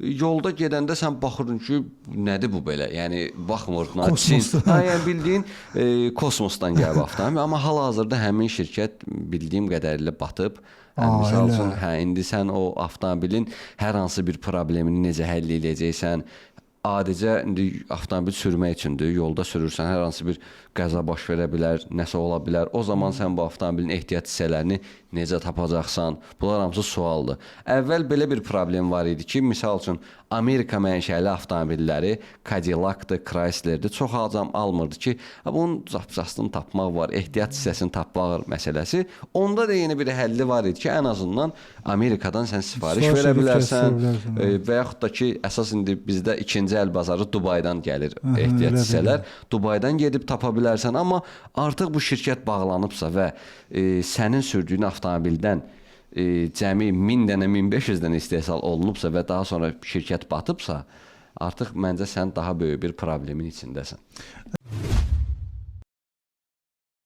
Yolda gedəndə sən baxırdın ki, nədir bu belə? Yəni baxmırdın. Ha, Çin. Kosmosda. Ha, yəni bildiyin kosmosdan gəlib avtomobil, amma hal-hazırda həmin şirkət bildiyim qədərilə batıb. Hə, Aa, misal elə. üçün, hə, indi sən o avtomobilin hər hansı bir problemini necə həll eləyəcəksən? Adicə indi avtomobil sürmək üçündür. Yolda sürürsən, hər hansı bir qəza baş verə bilər, nəsə ola bilər. O zaman sən bu avtomobilin ehtiyat hissələrini necə tapacaqsan? Bunlar hamısı sualdır. Əvvəl belə bir problem var idi ki, misal üçün Amerika mənşəli avtomobilləri Cadillac-dır, Chrysler-dir, çox adam almırdı ki, "Ha, bunun zapçastını tapmaq var, ehtiyat hissəsini tapmaq məsələsi. Onda da yeni bir həlli var idi ki, ən azından Amerikadan sən sifariş Sifariş verə edib bilərsən. kəsdirə bilərsən, Və yaxud da ki, əsas indi bizdə ikinci əl bazarı Dubaydan gəlir Aha, ehtiyat elədir, hissələr. Dubaydan gedib tapa bilərsən, amma artıq bu şirkət bağlanıbsa və sənin sürdüyün avtomobildən cəmi 1000 dənə, 1500 dənə istehsal olunubsa və daha sonra şirkət batıbsa, artıq məncə sən daha böyük bir problemin içindəsən.